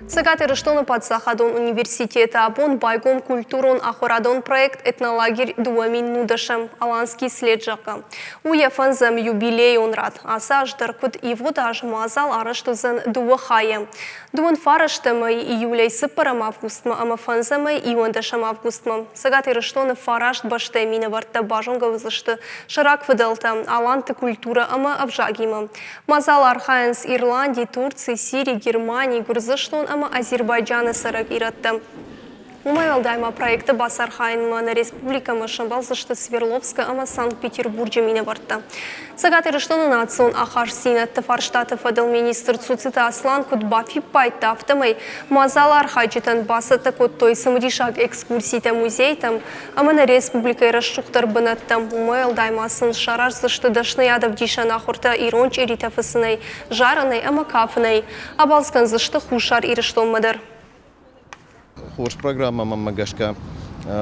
Цӕгат Ирыстоны паддзахадон университеты абон байгом культурон-ахуырадон проект «Этнолагерь 2010 Аланский след», зӕгъгӕ. У йӕ фӕндзӕм юбилейон рад. Ацы аз дӕр куыд ивгъуыд аз мадзал арӕзт уыдзӕн дыууӕ хайӕ. Дыууын фарӕстӕмӕй июлӕй цыппӕрӕм августмӕ ӕмӕ фӕндзӕмӕй иуӕндӕсӕм августмӕ Цӕгат Ирыстоны фараст бӕстӕйы минӕвӕрттӕ базонгӕ уыдзысты сӕ рагфыдӕлтӕ, аланты культурӕ ӕмӕ ӕвзагимӕ. Мадзалы архайынц Ирланди, Турци, Сири, Германи, Гуырдзыстон ӕмӕ Азербайджаны цӕрӕг ирӕттӕ. Уымӕй уӕлдай ма проекты бацархайынмӕ нӕ республикӕмӕ сӕмбӕлдзысты Свердловскы ӕмӕ Санкт-Петербурджы минӕвӕрттӕ. Цӕгат Ирыстоны национ ахастдзинӕдты фарстаты фӕдыл министр Цуциты Аслан куыд бафиппайдта, афтӕмӕй мадзалы архайджытӕн бацӕттӕ кодтой цымыдисаг экскурситӕ музейтӕм ӕмӕ нӕ республикӕйы рӕсугъддӕр бынӕттӕм. Уымӕй уӕлдай ма сын сараздзысты дӕсныйадӕвдисӕн ахуыртӕ ирон чъиритӕ фыцынӕй, зарынӕй ӕмӕ кафынӕй. Абалц кӕндзысты Хуссар Ирыстонмӕ дӕр. Хорз программӕ мӕнмӕ гӕсгӕ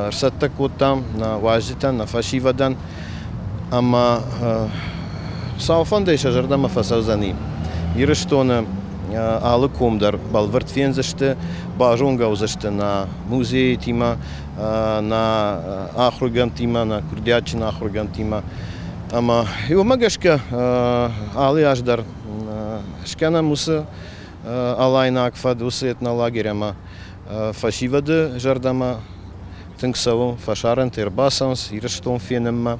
ӕрцӕттӕ кодтам нӕ уазджытӕн, нӕ фӕсивӕдӕн ӕмӕ Хуыцауы фӕндӕй сӕ зӕрдӕмӕ фӕцӕудзӕни. Ирыстоны алы ком дӕр бӕлвырд фендзысты, базонгӕ уыдзысты нӕ музейтимӕ, нӕ ахуыргӕндтимӕ, нӕ курдиатджын ахуыргӕндтимӕ. Ӕмӕ уымӕ гӕсгӕ алы аз дӕр скӕнӕм уыцы алайнаг фӕд уыцы этнолагерь ӕмӕ фӕсивӕды зӕрдӕмӕ тынг цӕуы, фӕсарӕнты ӕрбацӕуынц Ирыстон фенынмӕ.